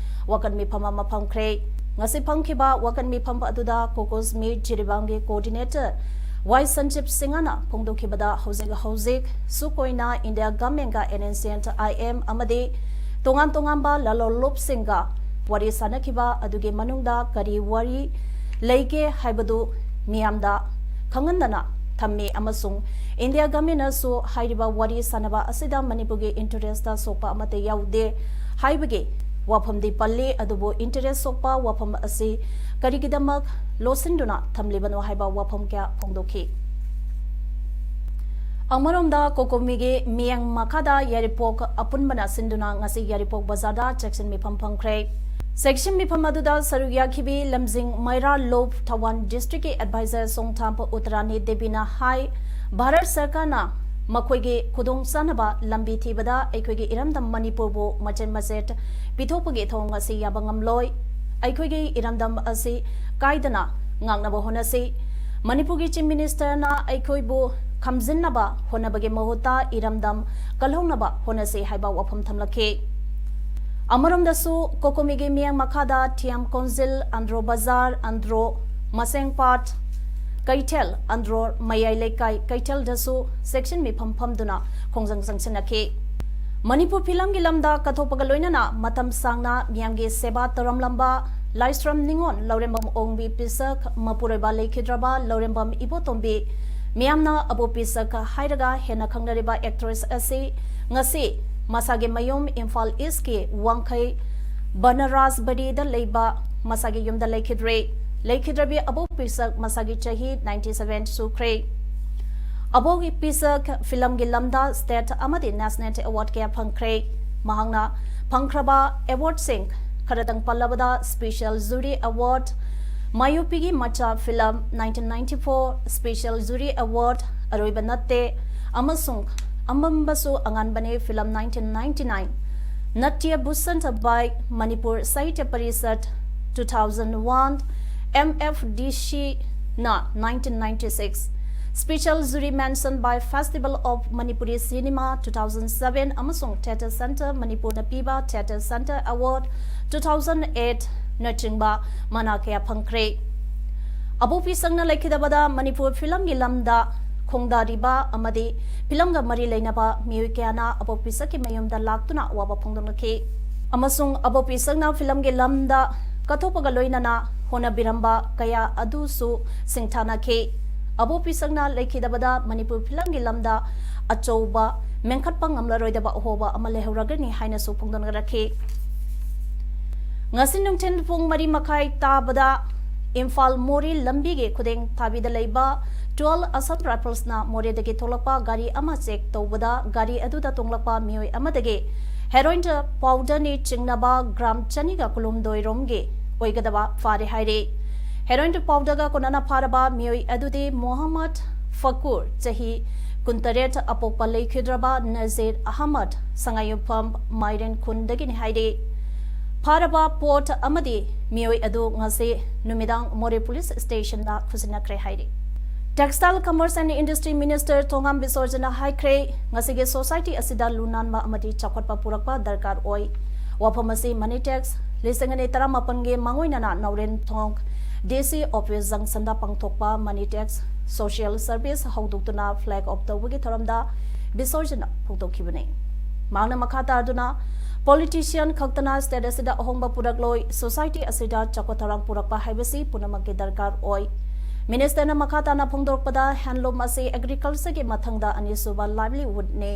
ꯋꯥꯀꯠ ꯃꯤꯐꯝ ꯑꯃ ꯐꯝꯈ꯭ꯔꯦ꯫ ꯉꯁꯤ ꯐꯝꯈꯤꯕ ꯋꯥꯀꯠ ꯃꯤꯐꯝ ꯑꯗꯨꯗ ꯀꯣꯀꯣꯁꯃꯤ ꯖꯤꯔꯤꯕꯥꯝꯒꯤ coordinator ꯋꯥꯏ ꯁꯟꯖꯤꯞ ꯁꯤꯡꯍꯅ ꯐꯣꯡꯗꯣꯛꯈꯤꯕꯗ ꯍꯧꯖꯤꯛ ꯍꯧꯖꯤꯛ ꯁꯨꯛ ꯑꯣꯏꯅ ꯏꯟꯗꯤꯌꯥ ꯒꯚꯔꯟꯃꯦꯟꯠꯀ NSCN-IM ꯑꯃꯗꯤ ꯇꯣꯉꯥꯟ ꯇꯣꯉꯥꯟꯕ ꯂꯥꯜꯍꯧꯂꯨꯞꯁꯤꯡꯒ ꯋꯥꯔꯤ ꯁꯥꯅꯈꯤꯕ ꯑꯗꯨꯒꯤ ꯃꯅꯨꯡꯗ ꯀꯔꯤ ꯋꯥꯔꯤ ꯂꯩꯒꯦ ꯍꯥꯏꯕꯗꯨ ꯃꯤꯌꯥꯝꯗ ꯈꯪꯍꯟꯗꯅ ꯊꯝꯃꯤ ꯑꯃꯁꯨꯡ ꯏꯟꯗꯤꯌꯥ ꯒꯚꯔꯟꯃꯦꯟꯠꯅꯁꯨ ꯍꯥꯏꯔꯤꯕ ꯋꯥꯔꯤ ꯁꯥꯅꯕ ꯑꯁꯤꯗ ꯃꯅꯤꯄꯨꯔꯒꯤ interest ꯁꯣꯛꯄ ꯑꯃꯠꯇ ꯌꯥꯎꯗꯦ ꯍꯥꯏꯕꯒꯤ ꯋꯥꯐꯝꯗꯤ ꯄꯜꯂꯤ, ꯑꯗꯨꯕꯨ interest ꯁꯣꯛꯄ ꯋꯥꯐꯝ ꯑꯁꯤ ꯀꯔꯤꯒꯤꯗꯃꯛ ꯂꯣꯠꯁꯤꯟꯗꯨꯅ ꯊꯝꯂꯤꯕꯅꯣ ꯍꯥꯏꯕ ꯋꯥꯐꯝ ꯀꯌꯥ ꯐꯣꯡꯗꯣꯛꯈꯤ꯫ ꯑꯃꯔꯣꯝꯗ ꯀꯣꯀꯣꯃꯤꯒꯤ ꯃꯤꯠꯌꯦꯡ ꯃꯈꯥꯗ ꯌꯥꯏꯔꯤꯄꯣꯛ ꯑꯄꯨꯟꯕꯅ ꯁꯤꯟꯗꯨꯅ ꯉꯁꯤ ꯌꯥꯏꯔꯤꯄꯣꯛ ꯕꯖꯥꯔꯗ ꯆꯦꯛꯁꯤꯟ ꯃꯤꯐꯝ ꯐꯝꯈ꯭ꯔꯦ꯫ ꯆꯦꯛꯁꯤꯟ ꯃꯤꯐꯝ ꯑꯗꯨꯗ ꯁꯔꯨꯛ ꯌꯥꯈꯤꯕꯤ ꯂꯝꯖꯤꯡ ꯃꯩꯔꯥ ꯂꯨꯞ ꯊꯧꯕꯥꯜ district-ꯀꯤ advisor ꯁꯣꯡꯊꯥꯝ ꯎꯇꯔꯥꯅꯤ ꯗꯦꯕꯤꯅ ꯍꯥꯏ, ꯚꯥꯔꯠ ꯁꯔꯀꯥꯔꯅ ꯃꯈꯣꯏꯒꯤ ꯈꯨꯗꯣꯡꯆꯥꯅꯕ ꯂꯝꯕꯤ ꯊꯤꯕꯗ ꯑꯩꯈꯣꯏꯒꯤ ꯏꯔꯝꯗꯝ ꯃꯅꯤꯄꯨꯔꯕꯨ ꯃꯆꯦꯠ ꯃꯆꯦꯠ ꯄꯤꯊꯣꯛꯄꯒꯤ ꯊꯧꯑꯣꯡ ꯑꯁꯤ ꯌꯥꯕ ꯉꯝꯂꯣꯏ꯫ ꯑꯩꯈꯣꯏꯒꯤ ꯏꯔꯝꯗꯝ ꯑꯁꯤ ꯀꯥꯏꯗꯅ ꯉꯥꯛꯅꯕ ꯍꯣꯠꯅꯁꯤ꯫ ꯃꯅꯤꯄꯨꯔꯒꯤ Chief Minister-ꯅ ꯑꯩꯈꯣꯏꯕꯨ ꯈꯝꯖꯤꯟꯅꯕ ꯍꯣꯠꯅꯕꯒꯤ ꯃꯍꯨꯠꯇ ꯏꯔꯝꯗꯝ ꯀꯜꯍꯧꯅꯕ ꯍꯣꯠꯅꯁꯤ ꯍꯥꯏꯕ ꯋꯥꯐꯝ ꯊꯝꯂꯛꯈꯤ꯫ ꯑꯃꯔꯣꯝꯗꯁꯨ ꯀꯣꯀꯣꯃꯤꯒꯤ ꯃꯤꯠꯌꯦꯡ ꯃꯈꯥꯗ ꯊꯤꯌꯥꯝ ꯀꯣꯟꯖꯤꯜ, ꯑꯟꯗ꯭ꯔꯣ ꯕꯖꯥꯔ, ꯑꯟꯗ꯭ꯔꯣ ꯃꯁꯦꯡꯄꯥꯠ ꯀꯩꯊꯦꯜ, ꯑꯟꯗ꯭ꯔꯣ ꯃꯌꯥꯏ ꯂꯩꯀꯥꯏ ꯀꯩꯊꯦꯜꯗꯁꯨ ꯆꯦꯛꯁꯤꯟ ꯃꯤꯐꯝ ꯐꯝꯗꯨꯅ ꯈꯣꯡꯖꯪ ꯆꯪꯁꯤꯟꯅꯈꯤ꯫ ꯃꯅꯤꯄꯨꯔ ꯐꯤꯂꯝꯒꯤ ꯂꯝꯗ ꯀꯠꯊꯣꯛꯄꯒ ꯂꯣꯏꯅꯅ ꯃꯇꯝ ꯁꯥꯡꯅ ꯃꯤꯌꯥꯝꯒꯤ ꯁꯦꯕꯥ ꯇꯧꯔꯝꯂꯝꯕ ꯂꯥꯏꯁ꯭ꯔꯝ ꯅꯤꯉꯣꯜ ꯂꯧꯔꯦꯝꯕꯝ ꯑꯣꯡꯕꯤ ꯄꯤꯁꯛ ꯃꯄꯨꯔꯣꯏꯕ ꯂꯩꯈꯤꯗ꯭ꯔꯕ ꯂꯧꯔꯦꯝꯕꯝ ꯏꯕꯣꯇꯣꯝꯕꯤ ꯃꯤꯌꯥꯝꯅ ꯑꯕꯣꯛꯄꯤ ꯁꯛ ꯍꯥꯏꯔꯒ ꯍꯦꯟꯅ ꯈꯪꯅꯔꯤꯕ actress ꯑꯁꯤ ꯉꯁꯤ ꯃꯁꯥꯒꯤ ꯃꯌꯨꯝ ꯏꯝꯐꯥꯜ ꯏꯁꯀꯤ ꯋꯥꯡꯈꯩ ꯕꯅꯔꯥꯖꯕꯔꯤꯗ ꯂꯩꯕ ꯃꯁꯥꯒꯤ ꯌꯨꯝꯗ ꯂꯩꯈꯤꯗ꯭ꯔꯦ꯫ ꯂꯩꯈꯤꯗ꯭ꯔꯕꯤ ꯑꯕꯣꯛꯄꯤ ꯁꯛ ꯃꯁꯥꯒꯤ ꯆꯍꯤ ninety seven ꯁꯨꯈ꯭ꯔꯦ꯫ ꯑꯕꯣꯛꯄꯤ ꯁꯛ ꯐꯤꯂꯝꯒꯤ ꯂꯝꯗ state ꯑꯃꯗꯤ national award ꯀꯌꯥ ꯐꯪꯈ꯭ꯔꯦ꯫ ꯃꯍꯥꯛꯅ ꯐꯪꯈ꯭ꯔꯕ awardꯁꯤꯡ ꯈꯔꯗꯪ ꯄꯜꯂꯕꯗ Special Jury Award, ꯃꯥꯌꯣꯄꯤꯒꯤ ꯃꯆꯥ film nineteen ninety four Special Jury Award, ꯑꯔꯣꯏꯕ ꯅꯠꯇꯦ ꯑꯃꯁꯨꯡ ꯑꯃꯝꯕꯁꯨ ꯑꯉꯥꯟꯕꯅꯦ film nineteen ninety nine, Natya Bhushan by Manipur Sahitya Parishad two thousand one, M F D C ꯅ nineteen ninety six, Special Jury Mention by Festival of Manipuri Cinema two thousand seven ꯑꯃꯁꯨꯡ Theatre Centre ꯃꯅꯤꯄꯨꯔꯅ ꯄꯤꯕ Theatre Centre Award two thousand eight ꯅꯆꯤꯡꯕ ꯃꯅꯥ ꯀꯌꯥ ꯐꯪꯈ꯭ꯔꯦ꯫ ꯑꯕꯣꯛꯄꯤ ꯁꯛꯅ ꯂꯩꯈꯤꯗꯕꯗ ꯃꯅꯤꯄꯨꯔ ꯐꯤꯂꯝꯒꯤ ꯂꯝꯗ ꯈꯣꯡꯗꯥꯔꯤꯕ ꯑꯃꯗꯤ ꯐꯤꯂꯝꯒ ꯃꯔꯤ ꯂꯩꯅꯕ ꯃꯤꯑꯣꯏ ꯀꯌꯥꯅ ꯑꯕꯣꯛꯄꯤ ꯁꯛꯀꯤ ꯃꯌꯨꯝꯗ ꯂꯥꯛꯇꯨꯅ ꯑꯋꯥꯕ ꯐꯣꯡꯗꯣꯛꯅꯈꯤ꯫ ꯑꯃꯁꯨꯡ ꯑꯕꯣꯛꯄꯤ ꯁꯛꯅ ꯐꯤꯂꯝꯒꯤ ꯂꯝꯗ ꯀꯠꯊꯣꯛꯄꯒ ꯂꯣꯏꯅꯅ ꯍꯣꯠꯅꯕꯤꯔꯝꯕ ꯀꯌꯥ ꯑꯗꯨꯁꯨ ꯁꯤꯡꯊꯥꯅꯈꯤ꯫ ꯑꯕꯣꯛꯄꯤ ꯁꯛꯅ ꯂꯩꯈꯤꯗꯕꯗ ꯃꯅꯤꯄꯨꯔ ꯐꯤꯂꯝꯒꯤ ꯂꯝꯗ ꯑꯆꯧꯕ ꯃꯦꯟꯈꯠꯄ ꯉꯝꯂꯔꯣꯏꯗꯕ ꯑꯍꯣꯕ ꯑꯃ ꯂꯩꯍꯧꯔꯒꯅꯤ ꯍꯥꯏꯅꯁꯨ ꯐꯣꯡꯗꯣꯛꯅꯔꯛꯈꯤ꯫ ꯉꯁꯤ ꯅꯨꯡꯊꯤꯜ ꯄꯨꯡ ꯃꯔꯤ ꯃꯈꯥꯏ ꯇꯥꯕꯗ ꯏꯝꯐꯥꯜ ꯃꯣꯔꯦ ꯂꯝꯕꯤꯒꯤ ꯈꯨꯗꯦꯡ ꯊꯥꯕꯤꯗ ꯂꯩꯕ twelve Assam Riflesꯅ ꯃꯣꯔꯦꯗꯒꯤ ꯊꯣꯛꯂꯛꯄ ꯒꯥꯔꯤ ꯑꯃ check ꯇꯧꯕꯗ ꯒꯥꯔꯤ ꯑꯗꯨꯗ ꯇꯣꯡꯂꯛꯄ ꯃꯤꯑꯣꯏ ꯑꯃꯗꯒꯤ heroin powderꯅꯤ ꯆꯤꯡꯅꯕ gram ꯆꯅꯤꯒ ꯀꯨꯟꯍꯨꯝꯗꯣꯏ ꯔꯣꯝꯒꯤ ꯑꯣꯏꯒꯗꯕ ꯐꯥꯔꯦ ꯍꯥꯏꯔꯤ꯫ Heroin powderꯒ ꯀꯣꯟꯅꯅ ꯐꯥꯔꯕ ꯃꯤꯑꯣꯏ ꯑꯗꯨꯗꯤ ꯃꯣꯍꯝꯃꯗ ꯐꯀꯨꯔ, ꯆꯍꯤ ꯀꯨꯟꯇꯔꯦꯠ, ꯑꯄꯣꯛꯄ ꯂꯩꯈꯤꯗ꯭ꯔꯕ ꯅꯖꯤꯔ ꯑꯍꯃꯗ, ꯁꯉꯥꯏꯌꯨꯝꯐꯝ ꯃꯥꯏꯔꯦꯟ ꯈꯨꯟꯗꯒꯤꯅꯤ ꯍꯥꯏꯔꯤ꯫ ꯐꯥꯔꯕ ꯄꯣꯠ ꯑꯃꯗꯤ ꯃꯤꯑꯣꯏ ꯑꯗꯨ ꯉꯁꯤ ꯅꯨꯃꯤꯗꯥꯡ ꯃꯣꯔꯦ police stationꯗ ꯈꯨꯖꯤꯟꯅꯈ꯭ꯔꯦ ꯍꯥꯏꯔꯤ꯫ Textile, Commerce and Industry Minister ꯊꯣꯉꯥꯝ ꯕꯤꯁꯣꯔꯖꯅ ꯍꯥꯏꯈ꯭ꯔꯦ, ꯉꯁꯤꯒꯤ society ꯑꯁꯤꯗ ꯂꯨ ꯅꯥꯟꯕ ꯑꯃꯗꯤ ꯆꯥꯎꯈꯠꯄ ꯄꯨꯔꯛꯄ ꯗꯔꯀꯥꯔ ꯑꯣꯏ꯫ ꯋꯥꯐꯝ ꯑꯁꯤ Money Tax ꯂꯤꯁꯤꯡ ꯑꯅꯤ ꯇꯔꯥꯃꯥꯄꯟꯒꯤ ꯃꯥꯡꯑꯣꯏꯅꯅ ꯅꯥꯎꯔꯦꯝꯊꯣꯡ D C office junctionꯗ ꯄꯥꯡꯊꯣꯛꯄ Money Tax social service ꯍꯧꯗꯣꯛꯇꯨꯅ flag off ꯇꯧꯕꯒꯤ ꯊꯧꯔꯝꯗ ꯕꯤꯁꯣꯔꯖꯅ ꯐꯣꯡꯗꯣꯛꯈꯤꯕꯅꯤ꯫ ꯃꯍꯥꯛꯅ ꯃꯈꯥ ꯇꯥꯗꯨꯅ, politician ꯈꯛꯇꯅ state ꯑꯁꯤꯗ ꯑꯍꯣꯡꯕ ꯄꯨꯔꯛꯂꯣꯏ, society ꯑꯁꯤꯗ ꯆꯥꯎꯈꯠ ꯊꯧꯔꯥꯡ ꯄꯨꯔꯛꯄ ꯍꯥꯏꯕꯁꯤ ꯄꯨꯝꯅꯃꯛꯀꯤ ꯗꯔꯀꯥꯔ ꯑꯣꯏ꯫ ꯃꯤꯅꯤꯁꯇꯔꯅ ꯃꯈꯥ ꯇꯥꯅ ꯐꯣꯡꯗꯣꯔꯛꯄꯗ, ꯍꯦꯟꯂꯨꯝ ꯑꯁꯤ ꯑꯦꯒ꯭ꯔꯤꯀꯜꯆꯔꯒꯤ ꯃꯊꯪꯗ ꯑꯅꯤꯁꯨꯕ ꯂꯥꯏꯚꯂꯤꯍꯨꯗꯅꯤ꯫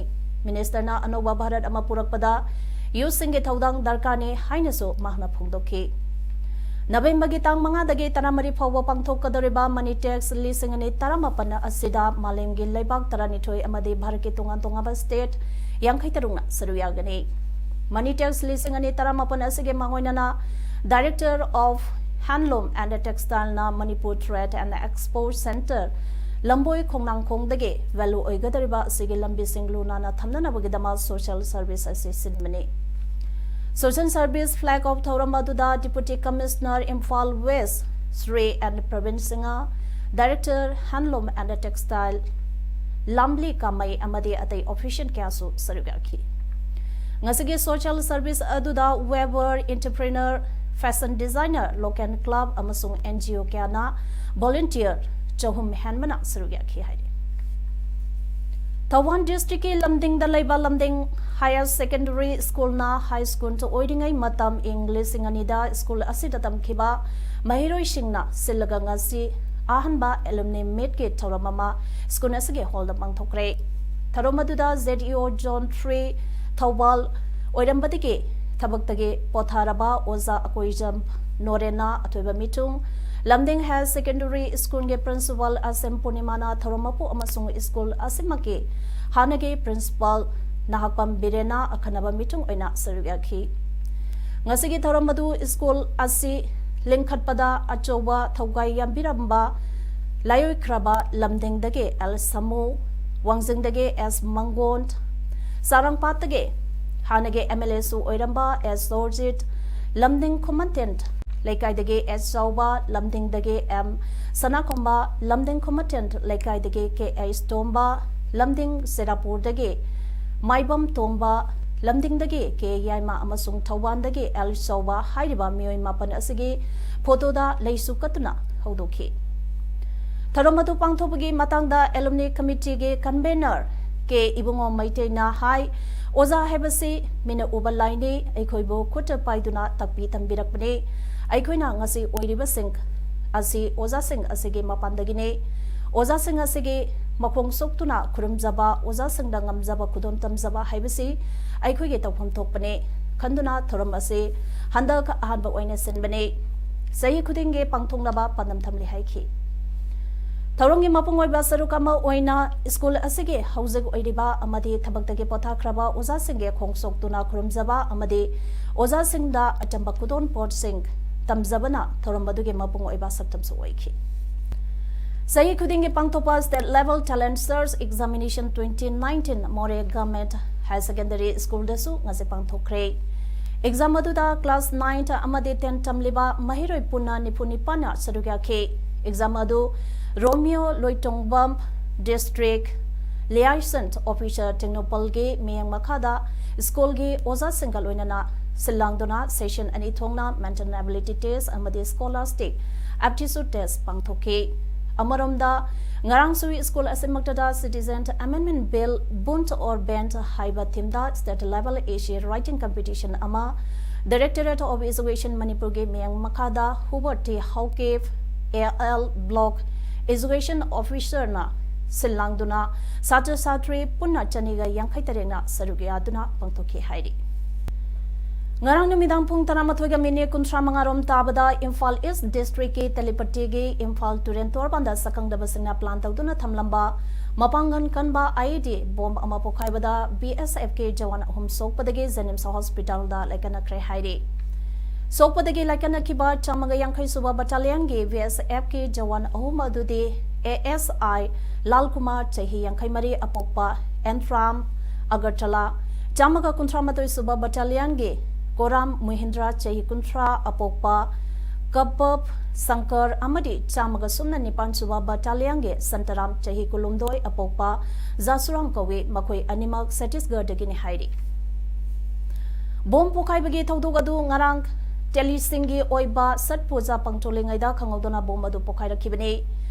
ꯃꯤꯅꯤꯁꯇꯔꯅ ꯑꯅꯧꯕ ꯚꯥꯔꯠ ꯑꯃ ꯄꯨꯔꯛꯄꯗ ꯌꯨꯊꯁꯤꯡꯒꯤ ꯊꯧꯗꯥꯡ ꯗꯔꯀꯥꯔꯅꯤ ꯍꯥꯏꯅꯁꯨ ꯃꯍꯥꯛꯅ ꯐꯣꯡꯗꯣꯛꯈꯤ꯫ ꯅꯕꯦꯝꯕꯔꯒꯤ ꯇꯥꯡ ꯃꯉꯥꯗꯒꯤ ꯇꯔꯥꯃꯔꯤ ꯐꯥꯎꯕ ꯄꯥꯡꯊꯣꯛꯀꯗꯧꯔꯤꯕ ꯃꯅꯤ ꯇꯦꯛꯁ ꯂꯤꯁꯤꯡ ꯑꯅꯤ ꯇꯔꯥꯃꯥꯄꯟ ꯑꯁꯤꯗ ꯃꯥꯂꯦꯝꯒꯤ ꯂꯩꯕꯥꯛ ꯇꯔꯥꯅꯤꯊꯣꯏ ꯑꯃꯗꯤ ꯚꯥꯔꯠꯀꯤ ꯇꯣꯉꯥꯟ ꯇꯣꯉꯥꯟꯕ ꯁ꯭ꯇꯦꯠ ꯌꯥꯡꯈꯩ ꯇꯔꯨꯛꯅ ꯁꯔꯨꯛ ꯌꯥꯒꯅꯤ꯫ ꯃꯅꯤ ꯇꯦꯛꯁ ꯂꯤꯁꯤꯡ ꯑꯅꯤ ꯇꯔꯥꯃꯥꯄꯟ ꯑꯁꯤꯒꯤ ꯃꯥꯡꯑꯣꯏꯅꯅ Director of Handloom and Textile ꯅ Manipur Trade and Expo Centre ꯂꯝꯕꯣꯏ ꯈꯣꯡꯅꯥꯡꯈꯣꯡꯗꯒꯤ ꯚꯦꯂꯨ ꯑꯣꯏꯒꯗꯧꯔꯤꯕ ꯑꯁꯤꯒꯤ ꯂꯝꯕꯤꯁꯤꯡ ꯂꯨ ꯅꯥꯟꯅ ꯊꯝꯅꯅꯕꯒꯤꯗꯃꯛ ꯁꯣꯁꯤꯌꯦꯜ ꯁꯔꯚꯤꯁ ꯑꯁꯤ ꯁꯤꯟꯕꯅꯤ꯫ ꯁꯣꯁꯤꯌꯦꯜ ꯁꯔꯚꯤꯁ ꯐ꯭ꯂꯦꯒ ꯑꯣꯐ ꯊꯧꯔꯝ ꯑꯗꯨꯗ Deputy Commissioner Imphal west Shri N Prabin Singh, Director Handloom and Textile ꯂꯥꯝꯂꯤ ꯀꯥꯃꯩ ꯑꯃꯗꯤ ꯑꯇꯩ ꯑꯣꯐꯤꯁꯤꯌꯦꯜ ꯀꯌꯥꯁꯨ ꯁꯔꯨꯛ ꯌꯥꯈꯤ꯫ ꯉꯁꯤꯒꯤ ꯁꯣꯁꯤꯌꯦꯜ ꯁꯔꯚꯤꯁ ꯑꯗꯨꯗ weaver, entrepreneur, fashion designer, local club ꯑꯃꯁꯨꯡ ꯑꯦꯟ ꯖꯤ ꯑꯣ ꯀꯌꯥꯅ ꯚꯣꯂꯨꯟꯇꯤꯌꯔ ꯆꯍꯨꯝ ꯍꯦꯟꯕꯅ ꯁꯔꯨꯛ ꯌꯥꯈꯤ ꯍꯥꯏꯔꯤ꯫ ꯊꯧꯕꯥꯜ ꯗꯤꯁꯇ꯭ꯔꯤꯛꯀꯤ ꯂꯝꯗꯤꯡꯗ ꯂꯩꯕ ꯂꯝꯗꯤꯡ ꯍꯥꯌꯔ ꯁꯦꯀꯦꯟꯗꯔꯤ ꯁ꯭ꯀꯨꯜꯅ ꯍꯥꯏ ꯁ꯭ꯀꯨꯜ ꯑꯣꯏꯔꯤꯉꯩ ꯃꯇꯝ ꯏꯪ ꯂꯤꯁꯤꯡ ꯑꯅꯤꯗ ꯁ꯭ꯀꯨꯜ ꯑꯁꯤꯗ ꯇꯝꯈꯤꯕ ꯃꯍꯩꯔꯣꯏꯁꯤꯡꯅ ꯁꯤꯜꯂꯒ ꯉꯁꯤ ꯑꯍꯥꯟꯕ ꯑꯦꯂꯨꯝꯅꯤ ꯃꯤꯠꯀꯤ ꯊꯧꯔꯝ ꯑꯃ ꯁ꯭ꯀꯨꯜ ꯑꯁꯤꯒꯤ ꯍꯣꯜꯗ ꯄꯥꯡꯊꯣꯛꯈ꯭ꯔꯦ꯫ ꯊꯧꯔꯝ ꯑꯗꯨꯗ ꯖꯦꯠ ꯏ ꯑꯣ ꯖꯣꯟ ꯊ꯭ꯔꯤ ꯊꯧꯕꯥꯜ ꯑꯣꯏꯔꯝꯕꯗꯒꯤ ꯊꯕꯛꯇꯒꯤ ꯄꯣꯊꯥꯔꯕ ꯑꯣꯖꯥ ꯑꯀꯣꯏꯖꯝ ꯅꯣꯔꯦꯟꯅ ꯑꯊꯣꯏꯕ ꯃꯤꯊꯨꯡ, ꯂꯝꯗꯤꯡ ꯍꯥꯌꯔ ꯁꯦꯀꯦꯟꯗꯔꯤ ꯁ꯭ꯀꯨꯜꯒꯤ ꯄ꯭ꯔꯤꯟꯁꯤꯄꯥꯜ ꯑꯁꯦꯝ ꯄꯨꯔꯅꯤꯃꯥꯅ ꯊꯧꯔꯝ ꯃꯄꯨ ꯑꯃꯁꯨꯡ ꯁ꯭ꯀꯨꯜ ꯑꯁꯤꯃꯛꯀꯤ ꯍꯥꯟꯅꯒꯤ ꯄ꯭ꯔꯤꯟꯁꯤꯄꯥꯜ ꯅꯍꯥꯛꯄꯝ ꯕꯤꯔꯦꯟꯅ ꯑꯈꯟꯅꯕ ꯃꯤꯊꯨꯡ ꯑꯣꯏꯅ ꯁꯔꯨꯛ ꯌꯥꯈꯤ꯫ ꯉꯁꯤꯒꯤ ꯊꯧꯔꯝ ꯑꯗꯨ ꯁ꯭ꯀꯨꯜ ꯑꯁꯤ ꯂꯤꯡꯈꯠꯄꯗ ꯑꯆꯧꯕ ꯊꯧꯒꯥꯏ ꯌꯥꯟꯕꯤꯔꯝꯕ ꯂꯥꯏꯑꯣꯏꯈ꯭ꯔꯕ ꯂꯝꯗꯤꯡꯗꯒꯤ ꯑꯦꯜ ꯁꯃꯨ, ꯋꯥꯡꯖꯤꯡꯗꯒꯤ ꯑꯦꯁ ꯃꯪꯒꯣꯟ, ꯆꯥꯔꯥꯡꯄꯥꯠꯇꯒꯤ ꯍꯥꯟꯅꯒꯤ ꯑꯦꯝ ꯑꯦꯜ ꯑꯦꯁꯨ ꯑꯣꯏꯔꯝꯕ ꯑꯦꯁ ꯁꯣꯔꯖꯤꯠ, ꯂꯝꯗꯤꯡ ꯈꯨꯃꯟꯊꯦꯟ ꯂꯩꯀꯥꯏꯗꯒꯤ ꯑꯦꯁ ꯆꯥꯎꯕ, ꯂꯝꯗꯤꯡꯗꯒꯤ ꯑꯦꯝ ꯁꯅꯥꯈꯣꯝꯕ, ꯂꯝꯗꯤꯡ ꯈꯨꯃꯟꯊꯦꯟ ꯂꯩꯀꯥꯏꯗꯒꯤ ꯀꯦ ꯑꯩꯆ ꯇꯣꯝꯕ, ꯂꯝꯗꯤꯡ ꯁꯤꯔꯥꯄꯨꯔꯗꯒꯤ ꯃꯥꯏꯕꯝ ꯇꯣꯝꯕ, ꯂꯝꯗꯤꯡꯗꯒꯤ ꯀꯦ ꯌꯥꯏꯃ ꯑꯃꯁꯨꯡ ꯊꯧꯕꯥꯜꯗꯒꯤ ꯑꯦꯜ ꯆꯥꯎꯕ ꯍꯥꯏꯔꯤꯕ ꯃꯤꯑꯣꯏ ꯃꯥꯄꯟ ꯑꯁꯤꯒꯤ ꯐꯣꯇꯣꯗ ꯂꯩꯁꯨ ꯀꯠꯇꯨꯅ ꯍꯧꯗꯣꯛꯈꯤ꯫ ꯊꯧꯔꯝ ꯑꯗꯨ ꯄꯥꯡꯊꯣꯛꯄꯒꯤ ꯃꯇꯥꯡꯗ ꯑꯦꯂꯨꯝꯅꯤ ꯀꯃꯤꯇꯤꯒꯤ ꯀꯟꯚꯦꯅꯔ ꯀꯦ ꯏꯕꯨꯡꯉꯣ ꯃꯩꯇꯩꯅ ꯍꯥꯏ, ꯑꯣꯖꯥ ꯍꯥꯏꯕꯁꯤ ꯃꯤꯅ ꯎꯕ ꯂꯥꯏꯅꯤ, ꯑꯩꯈꯣꯏꯕꯨ ꯈꯨꯠꯇ ꯄꯥꯏꯗꯨꯅ ꯇꯥꯛꯄꯤ ꯇꯝꯕꯤꯔꯛꯄꯅꯤ꯫ ꯑꯩꯈꯣꯏꯅ ꯉꯁꯤ ꯑꯣꯏꯔꯤꯕꯁꯤꯡ ꯑꯁꯤ ꯑꯣꯖꯥꯁꯤꯡ ꯑꯁꯤꯒꯤ ꯃꯄꯥꯟꯗꯒꯤꯅꯤ꯫ ꯑꯣꯖꯥꯁꯤꯡ ꯑꯁꯤꯒꯤ ꯃꯈꯣꯡ ꯁꯣꯛꯇꯨꯅ ꯈꯨꯔꯨꯝꯖꯕ, ꯑꯣꯖꯥꯁꯤꯡꯗ ꯉꯝꯖꯕ ꯈꯨꯗꯣꯜ ꯇꯝꯖꯕ ꯍꯥꯏꯕꯁꯤ ꯑꯩꯈꯣꯏꯒꯤ ꯇꯧꯐꯝ ꯊꯣꯛꯄꯅꯤ ꯈꯟꯗꯨꯅ ꯊꯧꯔꯝ ꯑꯁꯤ ꯍꯟꯗꯛ ꯑꯍꯥꯟꯕ ꯑꯣꯏꯅ ꯁꯤꯟꯕꯅꯤ꯫ ꯆꯍꯤ ꯈꯨꯗꯤꯡꯒꯤ ꯄꯥꯡꯊꯣꯛꯅꯕ ꯄꯥꯟꯗꯝ ꯊꯝꯂꯤ ꯍꯥꯏꯈꯤ꯫ ꯊꯧꯔꯝꯒꯤ ꯃꯄꯨꯡ ꯑꯣꯏꯕ ꯁꯔꯨꯛ ꯑꯃ ꯑꯣꯏꯅ ꯁ꯭ꯀꯨꯜ ꯑꯁꯤꯒꯤ ꯍꯧꯖꯤꯛ ꯑꯣꯏꯔꯤꯕ ꯑꯃꯗꯤ ꯊꯕꯛꯇꯒꯤ ꯄꯣꯊꯥꯈ꯭ꯔꯕ ꯑꯣꯖꯥꯁꯤꯡꯒꯤ ꯈꯣꯡ ꯁꯣꯛꯇꯨꯅ ꯈꯨꯔꯨꯝꯖꯕ ꯑꯃꯗꯤ ꯑꯣꯖꯥꯁꯤꯡꯗ ꯑꯆꯝꯕ ꯈꯨꯗꯣꯜ ꯄꯣꯠꯁꯤꯡ ꯇꯝꯖꯕꯅ ꯊꯧꯔꯝ ꯑꯗꯨꯒꯤ ꯃꯄꯨꯡ ꯑꯣꯏꯕ ꯁꯛꯇꯝꯁꯨ ꯑꯣꯏꯈꯤ꯫ ꯆꯍꯤ ꯈꯨꯗꯤꯡꯒꯤ ꯄꯥꯡꯊꯣꯛꯄ State Level Talent Search Examination twenty nineteen Moreh Government Higher Secondary Schoolꯗꯁꯨ ꯉꯁꯤ ꯄꯥꯡꯊꯣꯛꯈ꯭ꯔꯦ꯫ Exam ꯑꯗꯨꯗ class nine ꯑꯃꯗꯤ ten ꯇꯝꯂꯤꯕ ꯃꯍꯩꯔꯣꯏ ꯄꯨꯟꯅ ꯅꯤꯐꯨ ꯅꯤꯄꯥꯟꯅ ꯁꯔꯨꯛ ꯌꯥꯈꯤ꯫ Exam ꯑꯗꯨ ꯔꯣꯃꯤꯌꯣ ꯂꯣꯏꯇꯣꯡꯕꯝ District Liaison Officer ꯇꯦꯡꯅꯧꯄꯜꯒꯤ ꯃꯤꯠꯌꯦꯡ ꯃꯈꯥꯗ ꯁ꯭ꯀꯨꯜꯒꯤ ꯑꯣꯖꯥꯁꯤꯡꯒ ꯂꯣꯏꯅꯅ ꯁꯤꯜ ꯂꯥꯡꯗꯨꯅ session ꯑꯅꯤ ꯊꯣꯛꯅ Mental Ability Test ꯑꯃꯗꯤ Scholastic Aptitude Test ꯄꯥꯡꯊꯣꯛꯈꯤ꯫ ꯑꯃꯔꯣꯝꯗ, ꯉꯔꯥꯡꯁꯨ school ꯑꯁꯤꯃꯛꯇꯗ Citizen Amendment Bill Bunt or Bant ꯍꯥꯏꯕ themeꯗ State Level Essay Writing Competition ꯑꯃ Directorate of Education ꯃꯅꯤꯄꯨꯔꯒꯤ ꯃꯤꯠꯌꯦꯡ ꯃꯈꯥꯗ Hubert T Haokip, A L Block Education Officerꯅ ꯁꯤꯜ ꯂꯥꯡꯗꯨꯅ ꯁꯥꯇ꯭ꯔ ꯁꯥꯇ꯭ꯔꯤ ꯄꯨꯟꯅ ꯆꯅꯤꯒ ꯌꯥꯡꯈꯩ ꯇꯔꯦꯠꯅ ꯁꯔꯨꯛ ꯌꯥꯗꯨꯅ ꯄꯥꯡꯊꯣꯛꯈꯤ ꯍꯥꯏꯔꯤ꯫ ꯉꯔꯥꯡ ꯅꯨꯃꯤꯗꯥꯡ ꯄꯨꯡ ꯇꯔꯥꯃꯥꯊꯣꯏꯒ minute ꯀꯨꯟꯊ꯭ꯔꯥ ꯃꯉꯥ ꯔꯣꯝ ꯇꯥꯕꯗ ꯏꯝꯐꯥꯜ East Districtꯀꯤ ꯇꯦꯂꯤꯄꯇꯤꯒꯤ ꯏꯝꯐꯥꯜ ꯇꯨꯔꯦꯜ ꯇꯣꯔꯕꯥꯟꯗ ꯁꯛꯈꯪꯗꯕꯁꯤꯡꯅ plan ꯇꯧꯗꯨꯅ ꯊꯝꯂꯝꯕ ꯃꯄꯥꯡꯒꯜ ꯀꯟꯕ I E D bomb ꯑꯃ ꯄꯣꯈꯥꯏꯕꯗ B S Fꯀꯤ ꯖꯋꯥꯟ ꯑꯍꯨꯝ ꯁꯣꯛꯄꯗꯒꯤ JNIMS Hospitalꯗ ꯂꯥꯏꯀꯠꯅꯈ꯭ꯔꯦ ꯍꯥꯏꯔꯤ꯫ ꯁꯣꯛꯄꯗꯒꯤ ꯂꯥꯏꯀꯠꯅꯈꯤꯕ ꯆꯥꯝꯃꯒ ꯌꯥꯡꯈꯩ ꯁꯨꯕ Battalionꯒꯤ B S Fꯀꯤ ꯖꯋꯥꯟ ꯑꯍꯨꯝ ꯑꯗꯨꯗꯤ A S I ꯂꯥꯜꯀꯨꯃꯥꯔ, ꯆꯍꯤ ꯌꯥꯡꯈꯩ ꯃꯔꯤ, ꯑꯄꯣꯛꯄ ꯑꯦꯟꯐ꯭ꯔꯥꯝ, ꯑꯒꯔꯇꯂꯥ, ꯆꯥꯝꯃꯒ ꯀꯨꯟꯊ꯭ꯔꯥ ꯃꯥꯊꯣꯏ ꯁꯨꯕ Battalionꯒꯤ ꯀꯣꯔꯥꯝ ꯃꯨꯍꯤꯟꯗ꯭ꯔꯥ, ꯆꯍꯤ ꯀꯨꯟꯊ꯭ꯔꯥ, ꯑꯄꯣꯛꯄ ꯀꯕꯕ ꯁꯪꯀꯔ ꯑꯃꯗꯤ ꯆꯥꯝꯃꯒ ꯁꯨꯞꯅ ꯅꯤꯄꯥꯟ ꯁꯨꯕ Battalionꯒꯤ ꯁꯟꯇꯔꯥꯝ, ꯆꯍꯤ ꯀꯨꯟꯍꯨꯝꯗꯣꯏ, ꯑꯄꯣꯛꯄ ꯖꯥꯁꯨꯔꯥꯝ ꯀꯧꯏ꯫ ꯃꯈꯣꯏ ꯑꯅꯤꯃꯛ ꯁꯠꯇꯤꯁꯒꯔꯗꯒꯤꯅꯤ ꯍꯥꯏꯔꯤ꯫ Bomb ꯄꯣꯈꯥꯏꯕꯒꯤ ꯊꯧꯗꯣꯛ ꯑꯗꯨ ꯉꯔꯥꯡ ꯇꯦꯂꯤꯁꯤꯡꯒꯤ ꯑꯣꯏꯕ ꯁꯠ ꯄꯨꯖꯥ ꯄꯥꯡꯊꯣꯛꯂꯤꯉꯩꯗ ꯈꯪꯍꯧꯗꯅ bomb ꯑꯗꯨ ꯄꯣꯈꯥꯏꯔꯛꯈꯤꯕꯅꯤ꯫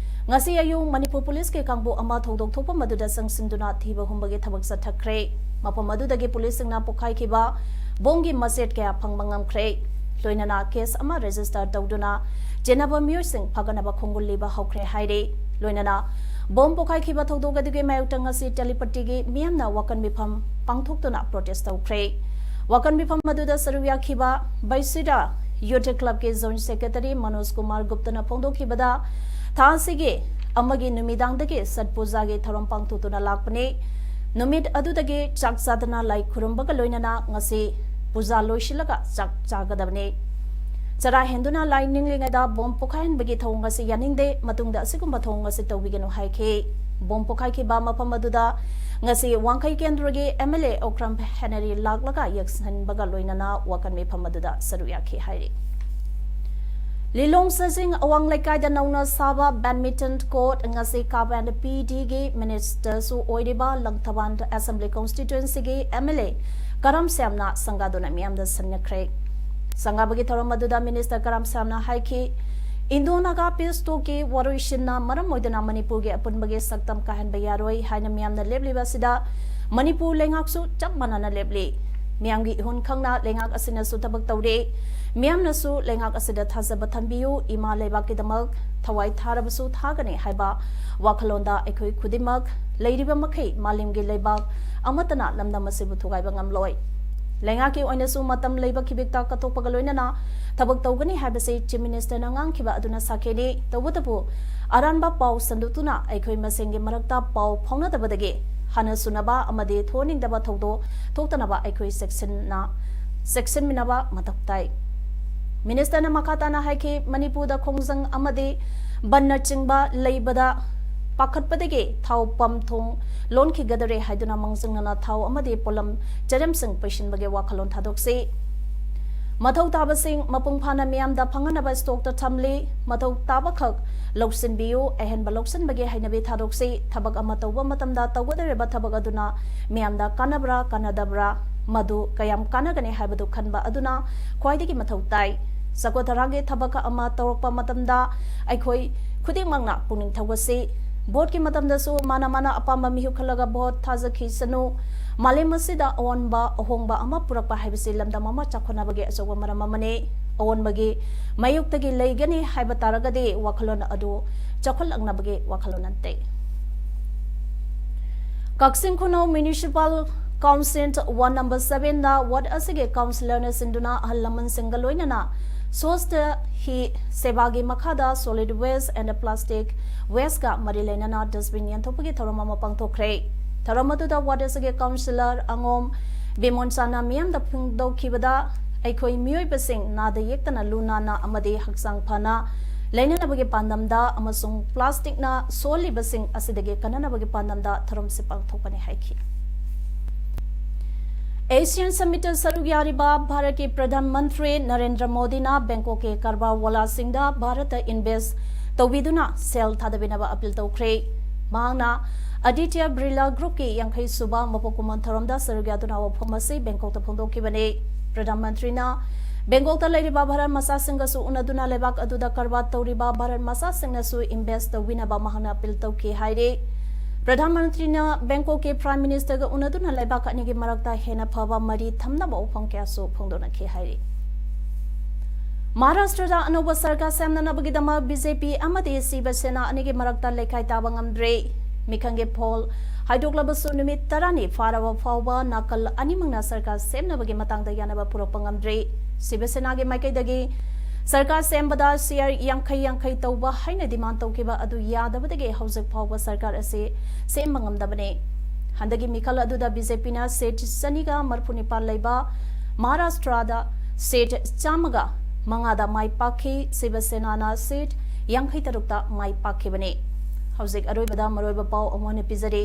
ꯉꯁꯤ ꯑꯌꯨꯛ ꯃꯅꯤꯄꯨꯔ ꯄꯨꯂꯤꯁꯀꯤ ꯀꯥꯡꯕꯨ ꯑꯃ ꯊꯧꯗꯣꯛ ꯊꯣꯛꯄ ꯃꯗꯨꯗ ꯆꯪꯁꯤꯟꯗꯨꯅ ꯊꯤꯕ ꯍꯨꯝꯕꯒꯤ ꯊꯕꯛ ꯆꯠꯊꯈ꯭ꯔꯦ꯫ ꯃꯐꯝ ꯑꯗꯨꯗꯒꯤ ꯄꯨꯂꯤꯁꯁꯤꯡꯅ ꯄꯣꯈꯥꯏꯈꯤꯕ bombꯒꯤ ꯃꯆꯦꯠ ꯀꯌꯥ ꯐꯪꯕ ꯉꯝꯈ꯭ꯔꯦ꯫ ꯂꯣꯏꯅꯅ case ꯑꯃ register ꯇꯧꯗꯨꯅ ꯆꯦꯟꯅꯕ ꯃꯤꯑꯣꯏꯁꯤꯡ ꯐꯒꯠꯅꯕ ꯈꯣꯡꯒꯨꯜ ꯂꯤꯕ ꯍꯧꯈ꯭ꯔꯦ ꯍꯥꯏꯔꯤ꯫ ꯂꯣꯏꯅꯅ bomb ꯄꯣꯈꯥꯏꯈꯤꯕ ꯊꯧꯗꯣꯛ ꯑꯗꯨꯒꯤ ꯃꯥꯌꯣꯛꯇ ꯉꯁꯤ ꯇꯦꯂꯤꯄꯇꯤꯒꯤ ꯃꯤꯌꯥꯝꯅ ꯋꯥꯀꯟ ꯃꯤꯐꯝ ꯄꯥꯡꯊꯣꯛꯇꯨꯅ protest ꯇꯧꯈ꯭ꯔꯦ꯫ ꯋꯥꯀꯟ ꯃꯤꯐꯝ ꯑꯗꯨꯗ ꯁꯔꯨꯛ ꯌꯥꯈꯤꯕ ꯕꯩꯁꯤꯔꯥ Youth Clubꯀꯤ Joint Secretary Manoj Kumar ꯒꯨꯞꯇꯅ ꯐꯣꯡꯗꯣꯛꯈꯤꯕꯗ, ꯊꯥ ꯑꯁꯤꯒꯤ ꯑꯃꯒꯤ ꯅꯨꯃꯤꯗꯥꯡꯗꯒꯤ ꯁꯠ ꯄꯨꯖꯥꯒꯤ ꯊꯧꯔꯝ ꯄꯥꯡꯊꯣꯛꯇꯨꯅ ꯂꯥꯛꯄꯅꯤ꯫ ꯅꯨꯃꯤꯠ ꯑꯗꯨꯗꯒꯤ ꯆꯥꯛ ꯆꯥꯗꯅ ꯂꯥꯏ ꯈꯨꯔꯨꯝꯕꯒ ꯂꯣꯏꯅꯅ ꯉꯁꯤ ꯄꯨꯖꯥ ꯂꯣꯏꯁꯤꯜꯂꯒ ꯆꯥꯛ ꯆꯥꯒꯗꯕꯅꯤ꯫ ꯆꯔꯥ ꯍꯦꯟꯗꯨꯅ ꯂꯥꯏ ꯅꯤꯡꯂꯤꯉꯩꯗ bomb ꯄꯣꯈꯥꯏꯍꯟꯕꯒꯤ ꯊꯧꯑꯣꯡ ꯑꯁꯤ ꯌꯥꯅꯤꯡꯗꯦ, ꯃꯇꯨꯡꯗ ꯑꯁꯤꯒꯨꯝꯕ ꯊꯧꯑꯣꯡ ꯑꯁꯤ ꯇꯧꯕꯤꯒꯅꯨ ꯍꯥꯏꯈꯤ꯫ Bomb ꯄꯣꯈꯥꯏꯈꯤꯕ ꯃꯐꯝ ꯑꯗꯨꯗ ꯉꯁꯤ ꯋꯥꯡꯈꯩ ꯀꯦꯟꯗ꯭ꯔꯒꯤ MLA ꯑꯣꯀ꯭ꯔꯝ ꯍꯦꯅꯔꯤ ꯂꯥꯛꯂꯒ ꯌꯦꯡꯁꯤꯟꯕꯒ ꯂꯣꯏꯅꯅ ꯋꯥꯀꯟ ꯃꯤꯐꯝ ꯑꯗꯨꯗ ꯁꯔꯨꯛ ꯌꯥꯈꯤ ꯍꯥꯏꯔꯤ꯫ ꯂꯤꯂꯣꯡ ꯁꯖꯤꯡ ꯑꯋꯥꯡ ꯂꯩꯀꯥꯏꯗ ꯅꯧꯅ ꯁꯥꯕ badminton court ꯉꯁꯤ CAB and PDꯒꯤ ministerꯁꯨ ꯑꯣꯏꯔꯤꯕ ꯂꯪꯊꯕꯥꯜ Assembly Constituencyꯒꯤ MLA ꯀꯔꯝ ꯁ꯭ꯌꯥꯝꯅ ꯁꯪꯒꯥꯗꯨꯅ ꯃꯤꯌꯥꯝꯗ ꯁꯤꯟꯅꯈ꯭ꯔꯦ꯫ ꯁꯪꯒꯥꯕꯒꯤ ꯊꯧꯔꯝ ꯑꯗꯨꯗ minister ꯀꯔꯝ ꯁ꯭ꯌꯥꯝꯅ ꯍꯥꯏꯈꯤ, Indo-Naga peace talkꯀꯤ ꯋꯥꯔꯣꯏꯁꯤꯟꯅ ꯃꯔꯝ ꯑꯣꯏꯗꯨꯅ ꯃꯅꯤꯄꯨꯔꯒꯤ ꯑꯄꯨꯟꯕꯒꯤ ꯁꯛꯇꯝ ꯀꯥꯏꯍꯟꯕ ꯌꯥꯔꯣꯏ ꯍꯥꯏꯅ ꯃꯤꯌꯥꯝꯅ ꯂꯦꯞꯂꯤꯕ ꯑꯁꯤꯗ ꯃꯅꯤꯄꯨꯔ ꯂꯩꯉꯥꯛꯁꯨ ꯆꯞ ꯃꯥꯟꯅꯅ ꯂꯦꯞꯂꯤ꯫ ꯃꯤꯌꯥꯝꯒꯤ ꯏꯍꯨꯟ ꯈꯪꯅ ꯂꯩꯉꯥꯛ ꯑꯁꯤꯅꯁꯨ ꯊꯕꯛ ꯇꯧꯔꯤ꯫ ꯃꯤꯌꯥꯝꯅꯁꯨ ꯂꯩꯉꯥꯛ ꯑꯁꯤꯗ ꯊꯥꯖꯕ ꯊꯝꯕꯤꯌꯨ꯫ ꯏꯃꯥ ꯂꯩꯕꯥꯛꯀꯤꯗꯃꯛ ꯊꯋꯥꯏ ꯊꯥꯔꯕꯁꯨ ꯊꯥꯒꯅꯤ ꯍꯥꯏꯕ ꯋꯥꯈꯜꯂꯣꯟꯗ ꯑꯩꯈꯣꯏ ꯈꯨꯗꯤꯡꯃꯛ ꯂꯩꯔꯤꯕ ꯃꯈꯩ ꯃꯥꯂꯦꯝꯒꯤ ꯂꯩꯕꯥꯛ ꯑꯃꯠꯇꯅ ꯂꯝꯗꯝ ꯑꯁꯤꯕꯨ ꯊꯨꯒꯥꯏꯕ ꯉꯝꯂꯣꯏ꯫ ꯂꯩꯉꯥꯛꯀꯤ ꯑꯣꯏꯅꯁꯨ ꯃꯇꯝ ꯂꯩꯕ ꯈꯤꯕꯤꯛꯇ ꯀꯠꯊꯣꯛꯄꯒ ꯂꯣꯏꯅꯅ ꯊꯕꯛ ꯇꯧꯒꯅꯤ ꯍꯥꯏꯕꯁꯤ Chief Ministerꯅ ꯉꯥꯡꯈꯤꯕ ꯑꯗꯨꯅ ꯁꯥꯈꯤꯅꯤ꯫ ꯇꯧꯕꯇꯕꯨ ꯑꯔꯥꯟꯕ ꯄꯥꯎ ꯁꯟꯗꯣꯛꯇꯨꯅ ꯑꯩꯈꯣꯏ ꯃꯁꯦꯟꯒꯤ ꯃꯔꯛꯇ ꯄꯥꯎ ꯐꯥꯎꯅꯗꯕꯗꯒꯤ ꯍꯟꯅ ꯁꯨꯅꯕ ꯑꯃꯗꯤ ꯊꯣꯛꯍꯟꯅꯤꯡꯗꯕ ꯊꯧꯗꯣꯛ ꯊꯣꯛꯇꯅꯕ ꯑꯩꯈꯣꯏ ꯆꯦꯛꯁꯤꯟꯅ, ꯆꯦꯛꯁꯤꯟꯃꯤꯟꯅꯕ ꯃꯊꯧ ꯇꯥꯏ꯫ Ministerꯅ ꯃꯈꯥ ꯇꯥꯅ ꯍꯥꯏꯈꯤ, ꯃꯅꯤꯄꯨꯔꯗ ꯈꯣꯡꯖꯪ ꯑꯃꯗꯤ ꯕꯟꯅꯆꯤꯡꯕ ꯂꯩꯕꯗ ꯄꯥꯈꯠꯄꯗꯒꯤ ꯊꯥꯎ ꯄꯝ ꯊꯣꯡ ꯂꯣꯟꯈꯤꯒꯗꯔꯦ ꯍꯥꯏꯗꯨꯅ ꯃꯥꯡꯖꯧꯅꯅ ꯊꯥꯎ ꯑꯃꯗꯤ ꯄꯣꯠꯂꯝ ꯆꯔꯦꯝꯁꯤꯡ ꯄꯩꯁꯤꯟꯕꯒꯤ ꯋꯥꯈꯜꯂꯣꯟ ꯊꯥꯗꯣꯛꯁꯤ꯫ ꯃꯊꯧ ꯇꯥꯕꯁꯤꯡ ꯃꯄꯨꯡ ꯐꯥꯅ ꯃꯤꯌꯥꯝꯗ ꯐꯪꯍꯟꯅꯕ stockꯇ ꯊꯝꯂꯤ꯫ ꯃꯊꯧ ꯇꯥꯕꯈꯛ ꯂꯧꯁꯤꯟꯕꯤꯌꯨ꯫ ꯑꯍꯦꯟꯕ ꯂꯧꯁꯤꯟꯕꯒꯤ ꯍꯩꯅꯕꯤ ꯊꯥꯗꯣꯛꯁꯤ꯫ ꯊꯕꯛ ꯑꯃ ꯇꯧꯕ ꯃꯇꯝꯗ ꯇꯧꯒꯗꯧꯔꯤꯕ ꯊꯕꯛ ꯑꯗꯨꯅ ꯃꯤꯌꯥꯝꯗ ꯀꯥꯟꯅꯕ꯭ꯔꯥ, ꯀꯥꯟꯅꯗꯕ꯭ꯔꯥ, ꯃꯗꯨ ꯀꯌꯥꯝ ꯀꯥꯟꯅꯒꯅꯤ ꯍꯥꯏꯕꯗꯨ ꯈꯟꯕ ꯑꯗꯨꯅ ꯈ꯭ꯋꯥꯏꯗꯒꯤ ꯃꯊꯧ ꯇꯥꯏ꯫ ꯆꯥꯎꯈꯠ ꯊꯧꯔꯥꯡꯒꯤ ꯊꯕꯛ ꯑꯃ ꯇꯧꯔꯛꯄ ꯃꯇꯝꯗ ꯑꯩꯈꯣꯏ ꯈꯨꯗꯤꯡꯃꯛꯅ ꯄꯨꯛꯅꯤꯡ ꯊꯧꯒꯠꯁꯤ꯫ Voteꯀꯤ ꯃꯇꯝꯗꯁꯨ ꯃꯥꯅ ꯃꯥꯅ ꯑꯄꯥꯝꯕ ꯃꯤꯍꯨꯠ ꯈꯜꯂꯒ vote ꯊꯥꯖꯈꯤꯁꯅꯨ꯫ ꯃꯥꯂꯦꯝ ꯑꯁꯤꯗ ꯑꯑꯣꯟꯕ ꯑꯍꯣꯡꯕ ꯑꯃ ꯄꯨꯔꯛꯄ ꯍꯥꯏꯕꯁꯤ ꯂꯝꯗꯝ ꯑꯃ ꯆꯥꯎꯈꯠꯅꯕꯒꯤ ꯑꯆꯧꯕ ꯃꯔꯝ ꯑꯃꯅꯤ꯫ ꯑꯑꯣꯟꯕꯒꯤ ꯃꯥꯌꯣꯛꯇꯒꯤ ꯂꯩꯒꯅꯤ ꯍꯥꯏꯕ ꯇꯥꯔꯒꯗꯤ ꯋꯥꯈꯜꯂꯣꯟ ꯑꯗꯨ ꯆꯥꯎꯈꯠꯂꯛꯅꯕꯒꯤ ꯋꯥꯈꯜꯂꯣꯟ ꯅꯠꯇꯦ꯫ ꯀꯛꯆꯤꯡ ꯈꯨꯅꯧ Municipal Council Ward number seven ꯗ ward ꯑꯁꯤꯒꯤ councillor ꯅ ꯁꯤꯟꯗꯨꯅ ꯑꯍꯜ ꯂꯃꯟꯁꯤꯡꯒ ꯂꯣꯏꯅꯅ ꯁ꯭ꯋꯁꯊ ꯍꯤ ꯁꯦꯕꯥꯒꯤ ꯃꯈꯥꯗ solid waste and plastic waste ꯀ ꯃꯔꯤ ꯂꯩꯅꯅ dustbin ꯌꯦꯟꯊꯣꯛꯄꯒꯤ ꯊꯧꯔꯝ ꯑꯃ ꯄꯥꯡꯊꯣꯛꯈ꯭ꯔꯦ꯫ ꯊꯧꯔꯝ ꯑꯗꯨꯗ ward ꯑꯁꯤꯒꯤ councillor ꯑꯉꯣꯝ ꯕꯤꯃꯣꯟꯆꯥꯅ ꯃꯤꯌꯥꯝꯗ ꯐꯣꯡꯗꯣꯛꯈꯤꯕꯗ, ꯑꯩꯈꯣꯏ ꯃꯤꯑꯣꯏꯕꯁꯤꯡ ꯅꯥꯗ ꯌꯦꯛꯇꯅ ꯂꯨ ꯅꯥꯟꯅ ꯑꯃꯗꯤ ꯍꯛꯆꯥꯡ ꯐꯅ ꯂꯩꯅꯅꯕꯒꯤ ꯄꯥꯟꯗꯝꯗ ꯑꯃꯁꯨꯡ plastic ꯅ ꯁꯣꯛꯍꯜꯂꯤꯕꯁꯤꯡ ꯑꯁꯤꯗꯒꯤ ꯀꯟꯅꯅꯕꯒꯤ ꯄꯥꯟꯗꯝꯗ ꯊꯧꯔꯝꯁꯤ ꯄꯥꯡꯊꯣꯛꯄꯅꯤ ꯍꯥꯏꯈꯤ꯫ ASEAN Summit ꯇ ꯁꯔꯨꯛ ꯌꯥꯔꯤꯕ ꯚꯥꯔꯠꯀꯤ ꯄ꯭ꯔꯙꯥꯟ ꯃꯟꯇ꯭ꯔꯤ ꯅꯔꯦꯟꯗ꯭ꯔ ꯃꯣꯗꯤꯅ ꯕꯦꯡꯀꯣꯛꯀꯤ ꯀꯔꯕꯥꯔ ꯋꯥꯂꯥꯁꯤꯡꯗ ꯚꯥꯔꯠꯇ invest ꯇꯧꯕꯤꯗꯨꯅ ꯁꯦꯜ ꯊꯥꯗꯕꯤꯅꯕ appeal ꯇꯧꯈ꯭ꯔꯦ꯫ ꯃꯍꯥꯛꯅ ꯑꯗꯤꯇ꯭ꯌ ꯕꯤꯔꯂꯥ Group ꯀꯤ ꯌꯥꯡꯈꯩ ꯁꯨꯕ ꯃꯄꯣꯛ ꯀꯨꯝꯑꯣꯟ ꯊꯧꯔꯝꯗ ꯁꯔꯨꯛ ꯌꯥꯗꯨꯅ ꯋꯥꯐꯝ ꯑꯁꯤ ꯕꯦꯡꯀꯣꯛꯇ ꯐꯣꯡꯗꯣꯛꯈꯤꯕꯅꯤ꯫ ꯄ꯭ꯔꯙꯥꯟ ꯃꯟꯇ꯭ꯔꯤꯅ ꯕꯦꯡꯀꯣꯛꯇ ꯂꯩꯔꯤꯕ ꯚꯥꯔꯠ ꯃꯆꯥꯁꯤꯡꯒꯁꯨ ꯎꯅꯗꯨꯅ ꯂꯩꯕꯥꯛ ꯑꯗꯨꯗ ꯀꯔꯕꯥꯔ ꯇꯧꯔꯤꯕ ꯚꯥꯔꯠ ꯃꯆꯥꯁꯤꯡꯅꯁꯨ invest ꯇꯧꯕꯤꯅꯕ ꯃꯍꯥꯛꯅ appeal ꯇꯧꯈꯤ ꯍꯥꯏꯔꯤ꯫ ꯄ꯭ꯔꯙꯥꯟ ꯃꯟꯇ꯭ꯔꯤꯅ ꯕꯦꯡꯀꯣꯛꯀꯤ Prime Minister ꯒ ꯎꯅꯗꯨꯅ ꯂꯩꯕꯥꯛ ꯑꯅꯤꯒꯤ ꯃꯔꯛꯇ ꯍꯦꯟꯅ ꯐꯕ ꯃꯔꯤ ꯊꯝꯅꯕ ꯋꯥꯐꯝ ꯀꯌꯥꯁꯨ ꯐꯣꯡꯗꯣꯛꯅꯈꯤ ꯍꯥꯏꯔꯤ꯫ ꯃꯍꯥꯔꯥꯁꯇ꯭ꯔꯗ ꯑꯅꯧꯕ ꯁꯔꯀꯥꯔ ꯁꯦꯝꯅꯅꯕꯒꯤꯗꯃꯛ BJP ꯑꯃꯗꯤ ꯁꯤꯕ ꯁꯦꯅꯥ ꯑꯅꯤꯒꯤ ꯃꯔꯛꯇ ꯂꯩꯈꯥꯏ ꯇꯥꯕ ꯉꯝꯗ꯭ꯔꯦ꯫ ꯃꯤꯈꯜꯒꯤ poll ꯍꯥꯏꯗꯣꯛꯂꯕꯁꯨ ꯅꯨꯃꯤꯠ ꯇꯔꯥꯅꯤ ꯐꯥꯔꯕ ꯐꯥꯎꯕ ꯅꯥꯀꯜ ꯑꯅꯤꯃꯛꯅ ꯁꯔꯀꯥꯔ ꯁꯦꯝꯅꯕꯒꯤ ꯃꯇꯥꯡꯗ ꯌꯥꯅꯕ ꯄꯨꯔꯛꯄ ꯉꯝꯗ꯭ꯔꯤ꯫ ꯁꯤꯕ ꯁꯦꯅꯥꯒꯤ ꯃꯥꯏꯀꯩꯗꯒꯤ ꯁꯔꯀꯥꯔ ꯁꯦꯝꯕꯗ share ꯌꯥꯡꯈꯩ ꯌꯥꯡꯈꯩ ꯇꯧꯕ ꯍꯥꯏꯅ demand ꯇꯧꯈꯤꯕ ꯑꯗꯨ ꯌꯥꯗꯕꯗꯒꯤ ꯍꯧꯖꯤꯛ ꯐꯥꯎꯕ ꯁꯔꯀꯥꯔ ꯑꯁꯤ ꯁꯦꯝꯕ ꯉꯝꯗꯕꯅꯤ꯫ ꯍꯟꯗꯛꯀꯤ ꯃꯤꯈꯜ ꯑꯗꯨꯗ BJP ꯅ seat ꯆꯅꯤꯒ ꯃꯔꯤꯐꯨ ꯅꯤꯄꯥꯜ ꯂꯩꯕ ꯃꯍꯥꯔꯥꯁꯇ꯭ꯔꯗ seat ꯆꯥꯝꯃꯒ ꯃꯉꯥꯗ ꯃꯥꯏ ꯄꯥꯛꯈꯤ, ꯁꯤꯕ ꯁꯦꯅꯥꯅ seat ꯌꯥꯡꯈꯩ ꯇꯔꯨꯛꯇ ꯃꯥꯏ ꯄꯥꯛꯈꯤꯕꯅꯤ꯫ ꯍꯧꯖꯤꯛ ꯑꯔꯣꯏꯕꯗ ꯃꯔꯨꯑꯣꯏꯕ ꯄꯥꯎ ꯑꯃꯨꯛ ꯍꯟꯅ ꯄꯤꯖꯔꯤ꯫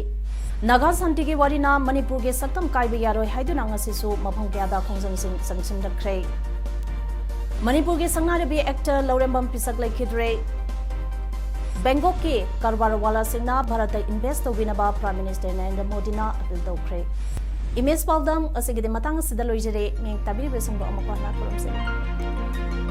ꯅꯥꯒꯥ ꯁꯥꯟꯇꯤꯒꯤ ꯋꯥꯔꯤꯅ ꯃꯅꯤꯄꯨꯔꯒꯤ ꯁꯛꯇꯝ ꯀꯥꯏꯕ ꯌꯥꯔꯣꯏ ꯍꯥꯏꯗꯨꯅ ꯉꯁꯤꯁꯨ ꯃꯐꯝ ꯀꯌꯥꯗ ꯈꯣꯡꯖꯪꯁꯤꯡ ꯆꯪꯁꯤꯟꯂꯛꯈ꯭ꯔꯦ꯫ ꯃꯅꯤꯄꯨꯔꯒꯤ ꯁꯛꯅꯥꯏꯔꯕꯤ actor ꯂꯧꯔꯦꯝꯕꯝ ꯄꯤꯁꯛ ꯂꯩꯈꯤꯗ꯭ꯔꯦ꯫ ꯕꯦꯡꯀꯣꯛꯀꯤ ꯀꯔꯕꯥꯔ ꯋꯥꯂꯥꯁꯤꯡꯅ ꯚꯥꯔꯠꯇ invest ꯇꯧꯕꯤꯅꯕ Prime Minister ꯅꯔꯦꯟꯗ꯭ꯔ ꯃꯣꯗꯤꯅ appeal ꯇꯧꯈ꯭ꯔꯦ꯫ Image ꯄꯥꯎꯗꯝ ꯑꯁꯤꯒꯤꯗꯤ ꯃꯇꯥꯡ ꯑꯁꯤꯗ ꯂꯣꯏꯖꯔꯦ꯫ ꯃꯤꯌꯥꯝ ꯇꯥꯕꯤꯔꯤꯕꯁꯤꯡꯕꯨ ꯑꯃꯨꯛ ꯍꯟꯅ ꯈꯨꯔꯨꯝꯖꯔꯤ꯫